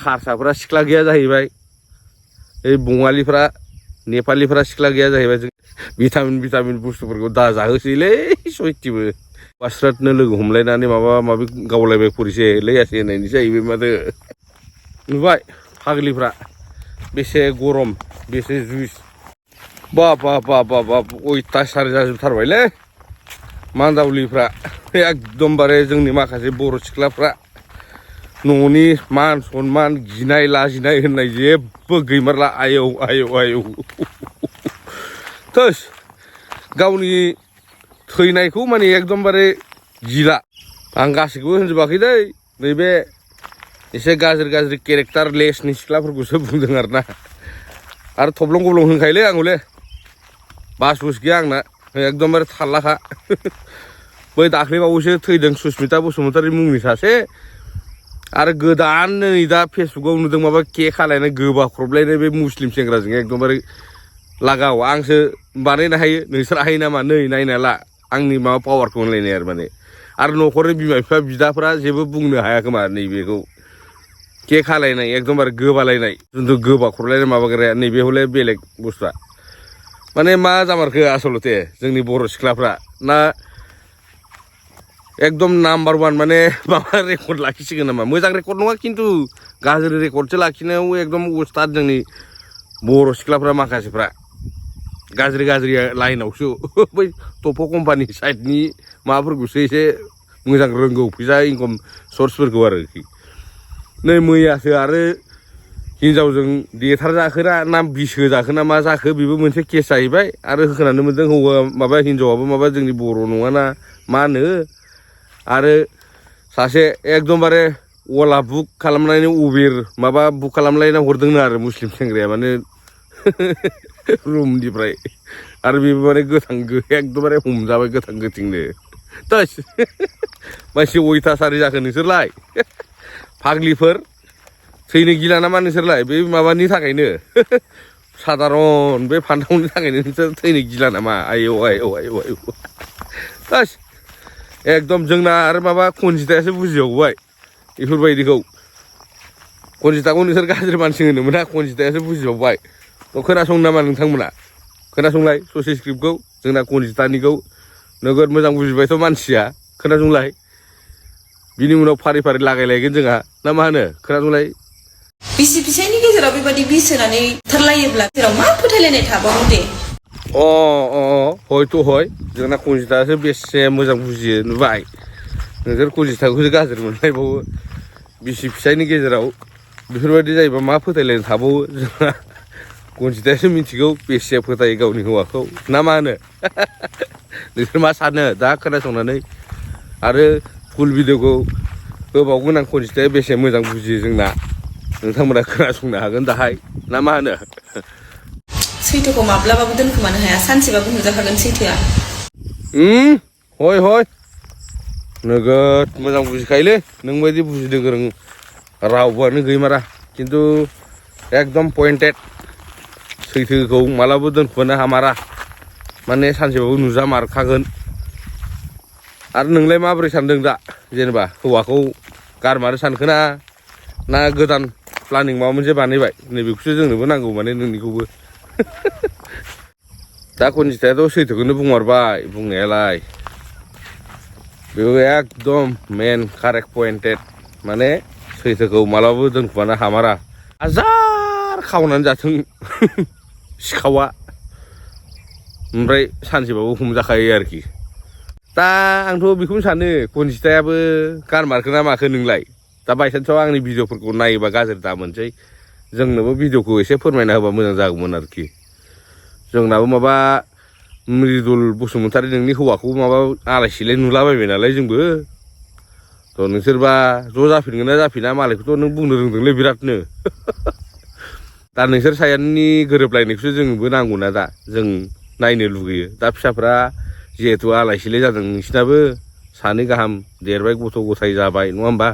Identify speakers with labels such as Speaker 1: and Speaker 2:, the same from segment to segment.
Speaker 1: हारसाफोरा सिख्ला गैया जाहैबाय ओइ बङालिफ्रा नेपालिफ्रा सिख्ला गैया जाहैबाय भिटामिन बुस्थुफोरखौ दा जाहोसैलै सयथिबो बास्रादनो लोगो हमलायनानै माबा माबि गावलायबाय परिसे आसि होननायनि जाहैबाय माथो नुबाय फाग्लिफ्रा बेसे गरम बेसे जुइस बाप अयथासार जाजोबथारबायलै मान्दावलिफ्रा एकदमबारे जोंनि माखासे बर' सिख्लाफ्रा न'नि मान सनमान गिनाय लाजिनाय होननाय जेबो गैमारला आयौ थोस गावनि थैनायखौ माने एकदमबारे गिला आं गासैखौबो होनजोबाखै दै नैबे एसे गाज्रि केरेक्टार लेसनि सिख्लाफोरखौसो बुंदों आरोना आरो थब्लं गब्लं होनखायोलै आंखौलै बास बुस गैया आंना एकदमबारे थारलाखा बै दाख्लैबावैसो थैदों सुसमिता बसुमतारी मुंनि सासे आरो गोदान नै दा फेसबुकाव नुदों माबा केक खालायनाय गोबाख्रबलायनाय बे मुस्लिम सेंग्राजों एकदमबारे लागाव आंसो बानायनो हायो नोंसोर हायो नामा नै नायना ला आंनि माबा पावारखौ होनलायनाय आरो न'खरनि बिमा बिफा बिदाफोरा जेबो बुंनो हाया खोमा नैबेखौ केक खालायनाय एकदमबारे गोबालायनाय खिन्थु गोबाख्रबलायनाय माबाग्राया नैबे हले बेलेग बुस्थुआ माने मा जामारखो आसलथे जोंनि बर' सिख्लाफ्रा ना एकदम नाम्बार वान माने माबा रेकर्ड लाखिसिगोन नामा मोजां रेकर्ड नङा खिन्थु गाज्रि रेकर्डसो लाखिनायाव एकदम उस्ताद जोंनि बर' सिख्लाफ्रा माखासेफ्रा गाज्रि लाइनावसो बै टप' कम्पानि साइडनि माबाफोरखौसो एसे मोजां रोंगौ फैसा इनकम सर्सफोरखौ आरोखि नै मैयासो आरो हिनजावजों देथार जाखोना ना बिस होजाखोना मा जाखो बेबो मोनसे केस जाहैबाय आरो खोनानो मोन्दों हौवा माबा हिनजावाबो माबा जोंनि बर' नङाना मा होनो आरो सासे एकदमबारे अला बुक खालामनानै उबेर माबा बुक खालामलायना हरदोंनो आरो मुस्लिम सेंग्राया माने रुमनिफ्राय आरो बेबो माने एकदमबारे हमजाबाय गोथां गोथिंनो तस मानसि अयथासारि जाखो नोंसोरलाय फाग्लिफोर थैनो गिला नामा नोंसोरलाय बे माबानि थाखायनो साधारन बे फान्थावनि थाखायनो नोंसोर थैनो गिला नामा आयौ तस एकदम जोंना आरो माबा खनजितायासो बुजिबावबाय बेफोरबायदिखौ खनजिताखौ नोंसोर गाज्रि मानसि होनो मोना खनजितायासो बुजिबावबाय खोनासं नामा नोंथांमोना खोनासंलाय ससे स्क्रिप्टखौ जोंना खनजितानिखौ नोगोद मोजां बुजिबायथ' मानसिया खोनासंलाय बिनि उनाव फारि लागायलायगोन जोंहा ना मा होनो खोनासंलाय
Speaker 2: बिसि फिसायनि गेजेराव बेबायदि बिस होनानै बुथारलायोब्ला जेराव मा फोथायलायनाय थाबावो दे
Speaker 1: हयथ' जोंना खनजितासो बेसे मोजां बुजियो नुबाय नोंसोर खनजिताखौसो गाज्रि मोनलायबावो बिसि फिसायनि गेजेराव बेफोरबायदि जायोबा मा फोथायलायनाय थाबावो जोंहा खनजितायासो मिथिगौ बेसे फोथायो गावनि हौवाखौ ना मा होनो नोंसोर मा सानो दा खोनासंनानै आरो फुल भिडिअखौ होबावगोन आं खनजिताया बेसे मोजां बुजियो जोंना नोंथांमोना खोनासंनो हागोन दाहाय ना मा होनो
Speaker 2: सैथोखौ माब्लाबाबो दोनखोमानो हाया सानसेबाबो नुजाखागोन सैथोआ
Speaker 1: हय नोगोद मोजां बुजिखायोलै नों बायदि बुजिनो गोरों रावबोआनो गैमारा खिन्थु एकदम पइन्टेड सैथोखौ मालाबो दोनखोमानो हामारा माने सानसेबाबो नुजामारखागोन आरो नोंलाय माबोरै सानदों दा जेनेबा हौवाखौ गारमारो सानखोना ना गोदान प्लानिं माबा मोनसे बानायबाय नैबेखौसो जोंनोबो नांगौ माने नोंनिखौबो दा खनजितायाथ' सैथोखौनो बुंमारबाय बुंनायालाय बेबो एकदम मेन कारेक्ट पइन्टेड माने सैथोखौ मालाबाबो दोनखोमानो हामारा हाजार खावनानै जाथों सिखावा ओमफ्राय सानसेबाबो हमजाखायो आरोखि दा आंथ' बेखौनो सानो खनजितायाबो गारमारखो ना माखो नोंलाय दा बायसान्सआव आंनि भिडिअफोरखौ नायोबा गाज्रि दा मोनसै जोंनोबो भिडिअखौ एसे फोरमायना होबा मोजां जागौमोन आरोखि जोंनाबो माबा मृदुल बसुमतारी नोंनि हौवाखौ माबा आलाय सिलाय नुलाबायबाय नालाय जोंबो थ' नोंसोरबा ज' जाफिनगोन ना जाफिना मालायखौथ' नों बुंनो रोंदोंलै बिरादनो दा नोंसोर सायानि गोरोबलायनायखौसो जोंबो नांगौना दा जों नायनो लुगैयो दा फिसाफ्रा जिहेथु आलाय सिलाय जादों नोंसिनाबो सानै गाहाम देरबाय गथ' गथाय जाबाय नङा होमबा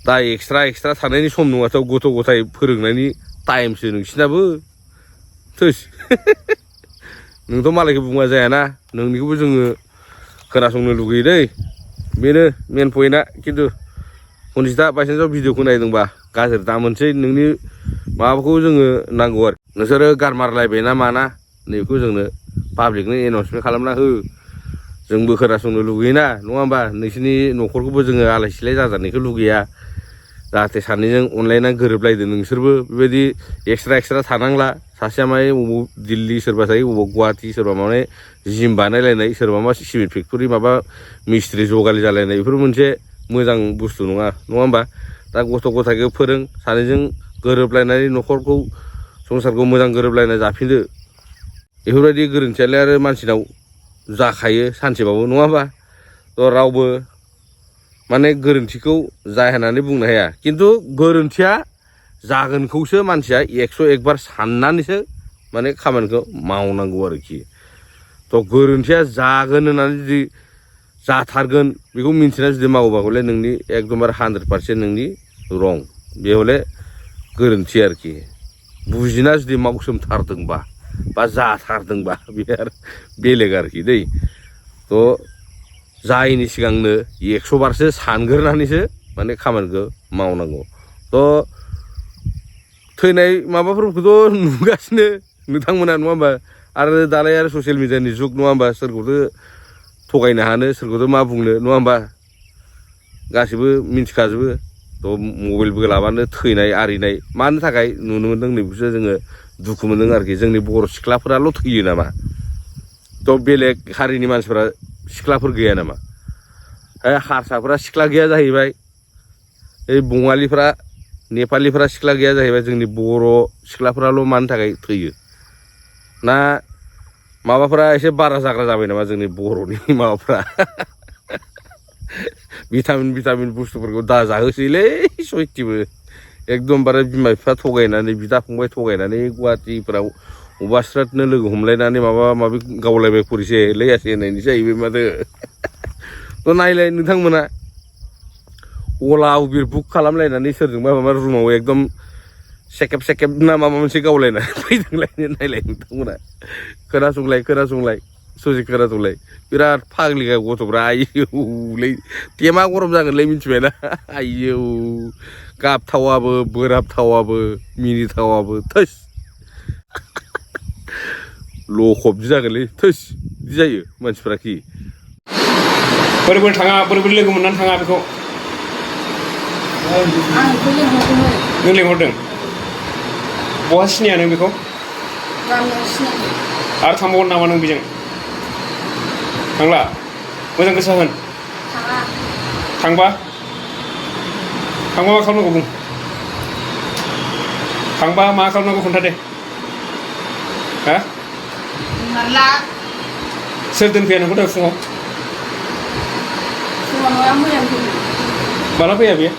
Speaker 1: दा एक्सट्रा थानायनि सम नङाथ' गथ' गथाय फोरोंनायनि टाइमसो नोंसिनाबो थोस नोंथ' मालायखौ बुङा जायाना नोंनिखौबो जोङो खोनासंनो लुगैयो दै बेनो मेन पइन्टआ खिन्थु कनजिता बायसान्सआव भिडिअखौ नायदोंबा गाज्रि दा मोनसै नोंनि माबाखौ जोङो नांगौ आरो नोंसोरो गारमारलायबाय ना माना नैबेखौ जोंनो पाब्लिकनो एनाउन्समेन्ट खालामना हो जोंबो खोनासंनो लुगैयोना नङा होमबा नोंसोरनि न'खरखौबो जोङो आलाय सिलाय जाजानायखौ लुगैया जाहाथे सानैजों अनलायना गोरोबलायदो नोंसोरबो बेबायदि एक्सट्रा थानांला सासेया माने बबाव दिल्ली सोरबा थायो बबाव गुवाहाटि सोरबा माने जिम बानायलायनाय सोरबा मा सिमेन्ट फेक्टरि माबा मिस्ट्रि जगालि जालायनाय बेफोर मोनसे मोजां बुस्थु नङा होमबा दा गथ' गथायखौ फोरों सानैजों गोरोबलायनानै न'खरखौ संसारखौ मोजां गोरोबलायना जाफिनदो बेफोरबायदि गोरोन्थियालाय आरो मानसिनाव जाखायो सानसेबाबो नङा होमबा थ' रावबो माने गोरोन्थिखौ जाया होननानै बुंनो हाया खिन्थु गोरोन्थिया जागोनखौसो मानसिया 101 बार साननानैसो माने खामानिखौ मावनांगौ आरोखि थ' गोरोन्थिया जागोन होननानै जुदि जाथारगोन बेखौ मिन्थिना जुदि मावोबा हले नोंनि एकदमबारे 100% नोंनि रं बे हले गोरोन्थि आरोखि बुजिना जुदि मावसोमथारदोंबा बा जाथारदोंबा बे आरो बेलेग आरोखि दै थ' जायैनि सिगांनो 100 बारसो सानग्रोनानैसो माने खामानिखौ मावनांगौ थ' थैनाय माबाफोरखौथ' नुगासिनो नोंथांमोना नङा होमबा आरो दालाय आरो ससियेल मिडियानि जुग नङा होमबा सोरखौथो थगायनो हानो सोरखौथ' मा बुंनो नङा होमबा गासिबो मिन्थिखाजोबो थ' मबाइलबो लाबानो थैनाय आरिनाय मानो थाखाय नुनो मोन्दों नैबेखौसो जोङो दुखु मोन्दों आरोखि जोंनि बर' सिख्लाफोराल' थैयो नामा थ' बेलेग हारिनि मानसिफोरा सिख्लाफोर गैया नामा हारसाफोरा सिख्ला गैया जाहैबाय बङालिफ्रा नेपालिफ्रा सिख्ला गैया जाहैबाय जोंनि बर' सिख्लाफोराल' मानो थाखाय थैयो ना माबाफ्रा एसे बारा जाग्रा जाबाय नामा जोंनि बर'नि माबाफ्रा भिटामिन बुस्थुफोरखौ दा जाहोसैलै सयथिबो एकदमबारे बिमा बिफा थगायनानै बिदा फंबाय थगायनानै गुवाहाटिफोराव अबा स्रादनो लोगो हमलायनानै माबा माबि गावलायबाय परिसे लैयासे होननायनि जाहैबाय माथो थ' नायलाय नोंथांमोना अला उबेर बुक खालामलायनानै सोरजोंबा माबा रुमाव एकदम सेकेब ना माबा मोनसे गावलायनानै फैदोंलायनो नायलाय नोंथांमोना खोनासंलाय ससे खोनासंलाय बिराद फाग्लिगा गथ'फ्रा आयौलै तेमा गरम जागोनलै मिथिबायना आयौ गाबथावाबो बोराबथावाबो मिनिथावाबो थोस लखबदि जागोनलै थोस बिदि जायो मानसिफ्राखि
Speaker 3: बोरै थाङा बोरै लोगो मोननानै थाङा बेखौ नों लिंहरदों बहा सिनाया नों बेखौ आरो थांबावगोन नामा नों बेजों थांला मोजां गोसा होन थांबा मा खालामनांगौ बुं थांबा मा खालामनांगौ खोन्था दे हा सोर दोनफैया नोंखौ दहाय फुङाव माला फैया बेयो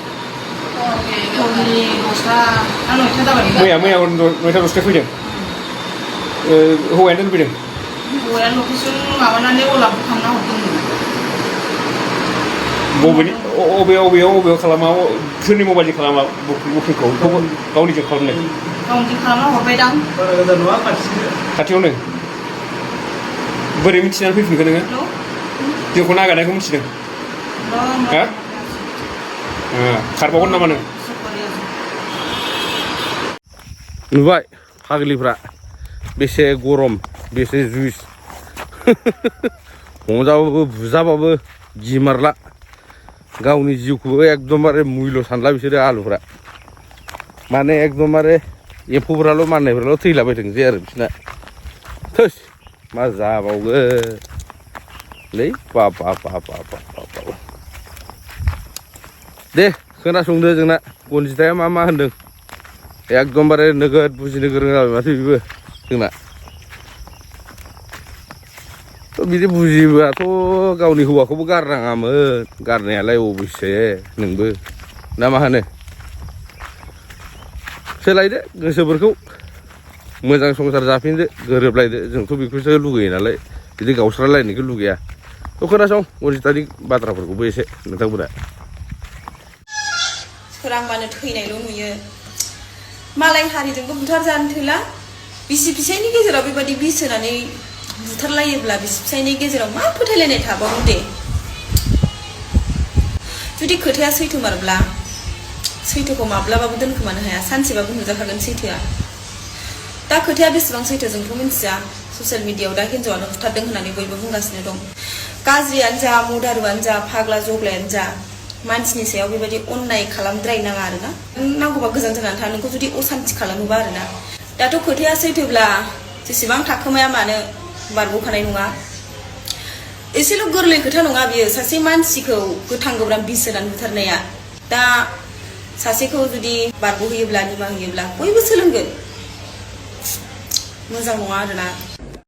Speaker 3: मैया 9टा 10टायाव फैदों हौवायानो दोनफैदों
Speaker 4: हौवाया लकेसन माबानानै अलाखौ खालामना हरदोंमोन
Speaker 3: बबेयाव खालामा सोरनि मबाइलजों खालामा बुकिंखौ गावनिजों खालामनाय
Speaker 4: खालामना हरबायदां
Speaker 3: खाथियावनो बोरै मिथिनानै फैफिनखो नोङो जोंखौ नागारनायखौ मिथिदों हा खारबावगोन नामा नों
Speaker 1: नुबाय फाग्लिफ्रा बेसे गरम बेसे जुइस हमजाबाबो बुजाबाबो गिमारला गावनि जिउखौबो एकदमबारे मुल्य सानला बिसोरो आलुफ्रा माने एकदमबारे एम्फौफोराल' माननायफोराल' थैलाबायथोंसै आरो बिसोरना थोस मा जाबावगोनलै बाब दे खोनासंदो जोंना कनजिताया मा होनदों एकदमबारे नोगोद बुजिनो गोरों जाबाय माथो बेबो जोंना बिदि बुजिबाथ' गावनि हौवाखौबो गारनाङामोन गारनायालाय अबयसे नोंबो ना मा होनो सोलायदो गोसोफोरखौ मोजां संसार जाफिनदो गोरोबलायदो जोंथ' बेखौसो लुगैयो नालाय बिदि गावस्रालायनायखौ लुगैया थ' खोनासं कनजितानि बाथ्राफोरखौबो एसे नोंथांमोना
Speaker 2: सोरांबानो थैनायल' नुयो मालाय हारिजोंबो बुथारजानो थोला बिसि फिसायनि गेजेराव बेबायदि बिस होनानै बुथारलायोब्ला बिसि फिसायनि गेजेराव मा फोथायलायनाय थाबावो दे जुदि खोथाया सैथोमारब्ला सैथोखौ माब्लाबाबो दोनखोमानो हाया सानसेबाबो नुजाखागोन सैथोआ दा खोथाया बेसेबां सैथो जोंथ' मिथिया ससियेल मिडियायाव दा हिन्जावानो बुथारदों होननानै बयबो बुंगासिनो दं गाज्रियानो जा मदारुआनो जा फाग्ला जग्लायानो जा मानसिनि सायाव बेबायदि अननाय खालामद्रायनाङा आरोना नांगौबा गोजान जानानै था नोंखौ जुदि असान्थि खालामोबा आरोना दाथ' खोथाया सैथोब्ला जेसेबां थाखोमाया मानो बारग'खानाय नङा एसेल' गोरलै खोथा नङा बियो सासे मानसिखौ गोथां गोब्राम बिस होनानै बुथारनाया दा सासेखौ जुदि बारग'होयोब्ला निमाहा होयोब्ला बयबो सोलोंगोन मोजां नङा आरोना